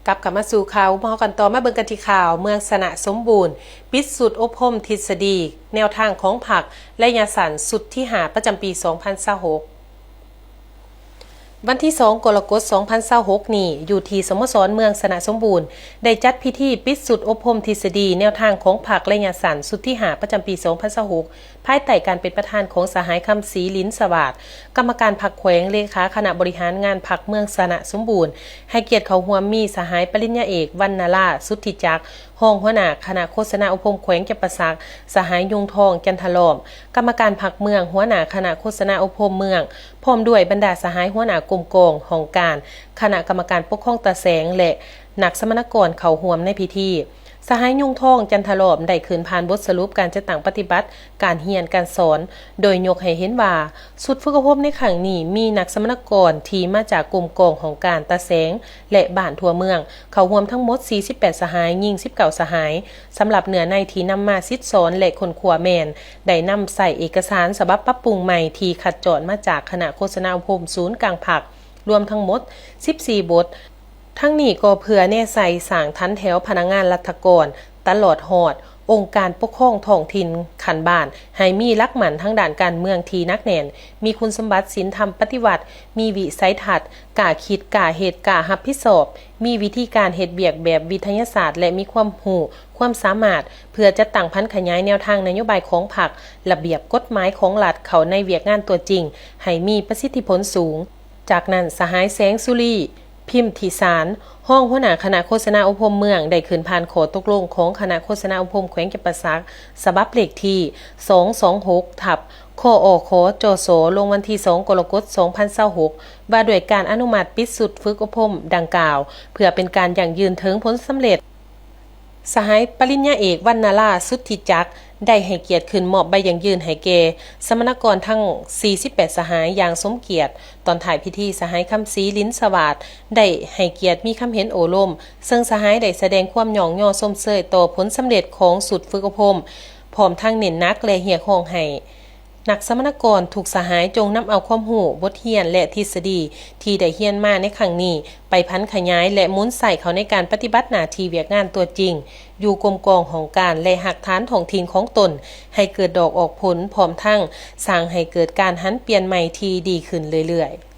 ກັບເຂົ້າມາສູ່ຂ່າວ ເຮົາກັນຕໍ່ມາເບິ່ງກັນທີ່ຂ່າວ ເມືອງຊະນະສົມບູນ ປິດຊຸດອົບຮົມທິດສະດີແນວທາງຂອງພັກໄລຍະສັ້ນຊຸດທີຫ້າ ປະຈຳປີສອງພັນຊາວຫົກ. ວັນທີສອງ ກໍລະກົດ ສອງພັນຊາວຫົກນີ້ ຢູ່ທີ່ສະໂມສອນເມືອງຊະນະສົມບູນ ໄດ້ຈັດພິທີປິດຊຸດອົບຮົມທິດສະດີແນວທາງຂອງພັກໄລຍະສັ້ນຊຸດທີຫ້າ ປະຈຳປີສອງພັນຊາວຫົກ ພາຍໃຕ້ການເປັນປະທານຂອງສະຫາຍ ຄຳສີ ລິນສະຫວາດ ກຳມະການພັກແຂວງ, ເລຂາຄະນະບໍລິຫານງານພັກເມືອງຊະນະສົມບູນ. ໃຫ້ກຽດເຂົ້າຮ່ວມມີສະຫາຍ ປະລິນຍາເອກ ວັນນະລາ ສຸດທິຈັກ ຮອງຫົວໜ້າຄະນະໂຄສະນາອົບຮົມແຂວງຈຳປາສັກ, ສະຫາຍ ຍຸງທອງ ຈັນທະລ້ອມ ກຳມະການພັກເມືອງ, ຫົວໜ້າຄະນະໂຄສະນາອົບຮົມເມືອງ ພ້ອມດ້ວຍບັນດາສະຫາຍຫົວໜ້າກົມກອງ, ຫ້ອງການ, ຄະນະກຳມະການປົກຄອງຕາແສງ ແລະ ນັກສຳມະນາກອນເຂົ້າຮ່ວມໃນພິທີ. ສະຫາຍ ຍຸງທອງ ຈັນທະລ້ອມ ໄດ້ຂຶ້ນຜ່ານບົດສະຫຼຸບການຈັດຕັ້ງປະຕິບັດການຮຽນການສອນ ໂດຍຍົກໃຫ້ເຫັນວ່າ ຊຸດຝຶກອົບຮົມໃນຄັ້ງນີ້ ມີນັກສຳມະນາກອນທີ່ມາຈາກກົມກອງ, ຫ້ອງການ, ຕາແສງ ແລະ ບ້ານທົ່ວເມືອງ ເຂົ້າຮ່ວມທັງໝົດສີ່ສິບແປດສະຫາຍ, ຍິງສິບເກົ້າສະຫາຍ. ສຳລັບເນື້ອໃນທີ່ນຳມາສິດສອນ ແລະ ຄົ້ນຄວ້າແມ່ນ ໄດ້ນຳໃຊ້ເອກະສານສະບັບປັບປຸງໃໝ່ທີ່ຄັດຈອນມາຈາກຄະນະໂຄສະນາອົບຮົມສູນກາງພັກ ລວມທັງໝົດສິບສີ່ບົດ. ທັງນີ້ກໍເພື່ອແນໃສ່ສ້າງຖັນແຖວພະນັກງານລັດຖະກອນ ຕະຫຼອດຮອດອົງການປົກຄອງທ້ອງຖິ່ນຂັ້ນບ້ານ ໃຫ້ມີຫຼັກໝັ້ນທາງດ້ານການເມືອງທີ່ໜັກແໜ້ນ, ມີຄຸນສົມບັດສິນທຳປະຕິວັດ, ມີວິໄສທັດ, ກ້າຄິດ, ກ້າເຮັດ, ກ້າຮັບຜິດຊອບ, ມີວິທີການເຮັດວຽກແບບວິທະຍາສາດ ແລະ ມີຄວາມຮູ້ຄວາມສາມາດ ເພື່ອຈັດຕັ້ງຜັນຂະຫຍາຍແນວທາງນະໂຍບາຍຂອງພັກ, ລະບຽບກົດໝາຍຂອງລັດເຂົ້າໃນວຽກງານຕົວຈິງ ໃຫ້ມີປະສິດທິຜົນສູງ. ຈາກນັ້ນ ສະຫາຍ ແສງສຸລີ ພິມທິສານ ຮອງຫົວໜ້າຄະນະໂຄສະນາອົບຮົມເມືອງ ໄດ້ຂຶ້ນຜ່ານຂໍ້ຕົກລົງຂອງຄະນະໂຄສະນາອົບຮົມແຂວງຈຳປາສັກ ສະບັບເລກທີສອງສອງຫົກ ທັບ ຄອຄ ຈສ ລົງວັນທີສອງ ກໍລະກົດ ສອງພັນຊາວຫົກ ວ່າດ້ວຍການອະນຸມັດປິດຊຸດຝຶກອົບຮົມດັ່ງກ່າວ ເພື່ອເປັນການຢັ້ງຢືນເຖິງຜົນສຳເລັດ. ສະຫາຍ ປະລິນຍາເອກ ວັນນະລາ ສຸດທິຈັກ ໄດ້ໃຫ້ກຽດຂຶ້ນມອບໃບຢັ້ງຢືນໃຫ້ແກ່ສຳມະນາກອນທັງສີ່ສິບແປດສະຫາຍຢ່າງສົມກຽດ. ຕອນທ້າຍພິທີ ສະຫາຍ ຄຳສີ ລິນສະຫວາດ ໄດ້ໃຫ້ກຽດມີຄຳເຫັນໂອ້ລົມ, ເຊິ່ງສະຫາຍໄດ້ສະແດງຄວາມຍ້ອງຍໍຊົມເຊີຍຕໍ່ຜົນສຳເລັດຂອງຊຸດຝຶກອົບຮົມ, ພ້ອມທັງເນັ້ນໜັກ ແລະ ຮຽກຮ້ອງໃຫ້ ນັກສຳມະນາກອນທຸກສະຫາຍຈົ່ງນຳເອົາຄວາມຮູ້, ບົດຮຽນ ແລະ ທິດສະດີທີ່ໄດ້ຮຽນມາໃນຄັ້ງນີ້ ໄປຜັນຂະຫຍາຍ ແລະ ໝູນໃສ່ເຂົ້າໃນການປະຕິບັດໜ້າທີ່ວຽກງານຕົວຈິງ ຢູ່ກົມກອງຫ້ອງການ ແລະ ຮາກຖານທ້ອງຖິ່ນຂອງຕົນ ໃຫ້ເກີດດອກອອກຜົນ, ພ້ອມທັງສ້າງໃຫ້ເກີດການຫັນປ່ຽນໃໝ່ທີ່ດີຂຶ້ນເລື້ອຍໆ.